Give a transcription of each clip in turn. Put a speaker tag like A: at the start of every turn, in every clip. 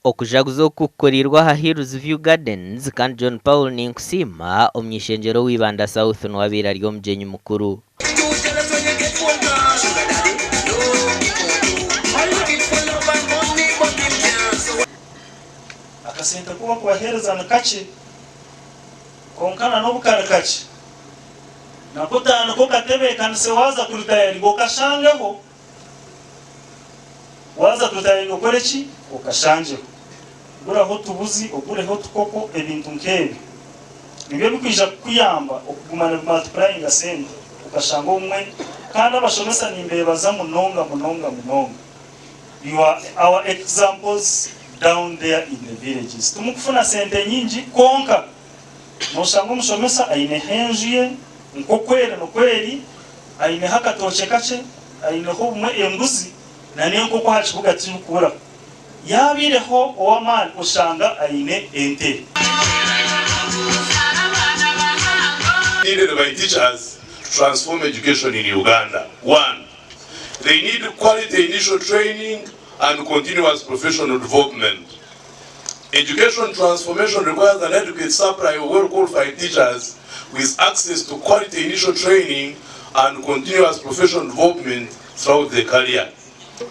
A: Okujaguza oku kukoreirwe aha Hills View Gardens kandi John Paul Ninkusiima, omuny'ishengyero owa Ibanda South niwe abaire ari omugyenyi mukuru.
B: Akasente ku barikubaheereza ni kakye, kwonka na n'obu kari kakye, nako otandike okatebeekanise waaza kuritayaringa okashangeho. Waaza kuritayaringa okore ki? Okashangyeho. Guraho otubuzi, ogureho otukoko, ebintu nk'ebyo. Nibyo birikwija kukuyamba okuguma nibimultipurayinga sente okashanga obumwe. Kandi abashomesa nimbeebaza munonga munonga munonga. You are our examples down there in the villages. Timukufuna sente nyingi kwonka noshanga omushomesa aineho enju ye nk'oku eri nikwo eri, aineho akatookye kakye, aineho obumwe embuzi na n'enkoko aha kibuga tizirikuburaho. Yaabaireho ow'amaani oshanga aine ente.
C: Needed by teachers to transform education in Uganda. One. They need quality initial training and continuous professional development. Education transformation requires an adequate supply of well-qualified teachers with access to quality initial training and continuous professional development throughout their career.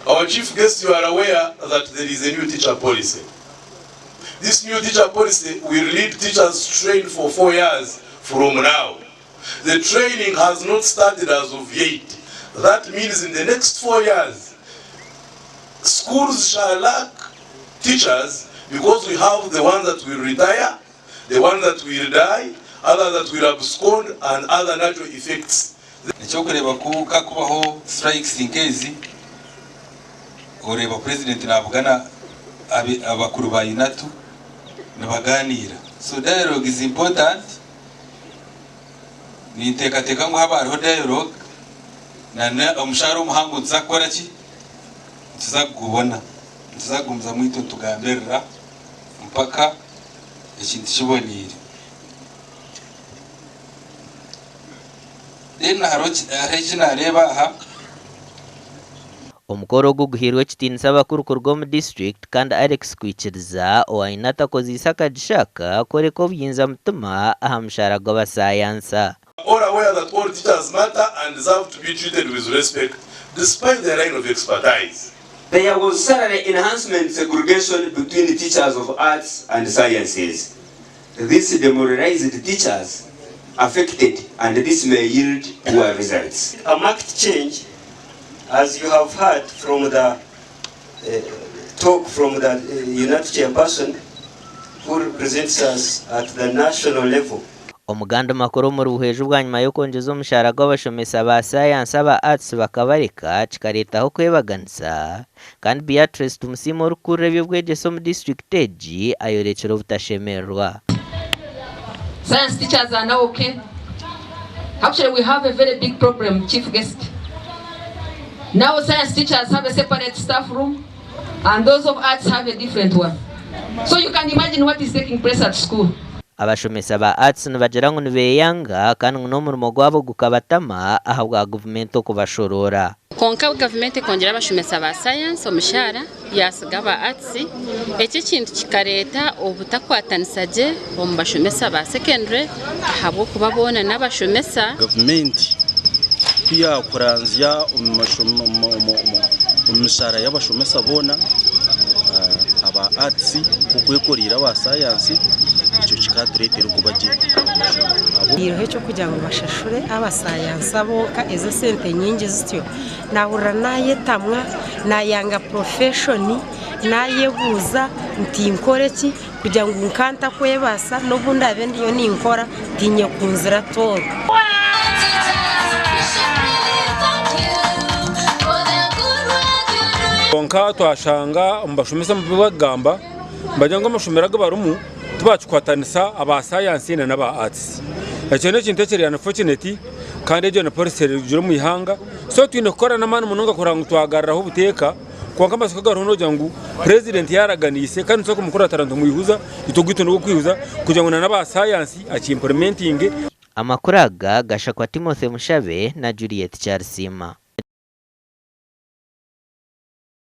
C: Our chief guest, you are aware that there is a new teacher policy. This new teacher policy will lead teachers trained for four years from now. The training has not started as of yet. That means in the next four years, schools shall lack teachers because we have the ones that will retire, the ones that will die, others that will abscond and other natural effects.
D: Ekyokureeba ku kakubaho strikes nk'ezi oreeba president nabugana abakuru ba UNATU nibaganiira so dialogue is important. Ninteekateeka ngu haaba hariho dialogue na omushaara omuhango nituza kukora ki? Nituza kugubona. Nituza kugumizamu itwe nitugambirira mpaka ekintu kiboneire. Then hariho eki naareeba aha.
A: Omukoro ogu guhairwe ekitiinisa abakuru kuruga omu disiturikiti kandi Alex Kwikiriza owa UNATU akozeise akagisha aka kworeka obuyinza mutima aha mushaara gw'abasayansa.
C: All aware that all teachers matter and deserve to be treated with respect despite their line of expertise.
E: There was salary enhancement segregation between teachers of arts and sciences. This demoralized teachers affected and this may yield poor results.
F: A marked change as you have heard from the talk from the UNATU chairperson who represents us at the national level.
A: Omu gandi makuru omuri Buhweju bwanyima y'okwongyeza omushaara gw'abashomesa ba sayansi aba Arts bakabareka kikareetaho okwebaganisa kandi Beatrice Tumusiime orikukurira eby'obwegyese omu disiturikiti egi ayorekire obutashemererwa.
G: Science teachers are now okay. Actually we have a very big problem chief guest. Now science teachers have a separate staff room and those of arts have a different one. So you can imagine what is taking place at school.
A: Abashomesa ba Arts nibagira ngu nibeyanga kandi ngu n'omurimo gwabo gukabatama ahabwa gavumenti okubashoroora.
H: Kwonka gavumenti ekongyera abashomesa ba sayansi omushaara yaatsiga aba atisi. Eki ekintu kikareeta obutakwatanisa gye omu bashomesa ba sekendure ahabw'okuba boona n'abashomesa.
I: Gavumenti ku yaakuranzya omu mishaara y'abashomesa boona aba atisi nk'oku ekoreire aba sayansi, ekyo kikaatureetera okuba gye omu mashomero.
J: Haireho eky'okugira ngu bashashure abasayansa bonka ezo esente nyingi zityo, nahurira nayetamwa, nayanga purofeshoni, nayebuuza nti nkore ki kugira ngu nka ntakwebaasa n'obu ndaabe ndiyo ninkora tinyekunzire at all.
K: Kwonka twashanga omu bashomesa omu bi barikugamba nibagira ngu amashomero agu barimu tibakikwatanisa aba sayansi n'aba atisi. Ekyo n'ekintu ekiri unfortunate kandi egyo ni policy erugire omu ihanga so twine kukora n'amaani munonga kureba ngu twagaruraho obuteeka kwonka amatsiko agariho n'okugira ngu purezidenti yaaraganiise kandi nituza kumukuratira nitumwihuza itwe ogwaitu n'ogw'okwihuza kugira ngu n'aba sayansi aki implementinge.
A: Amakuru aga gashakwa Timothy Mushabe na Juliet Kyarisiima.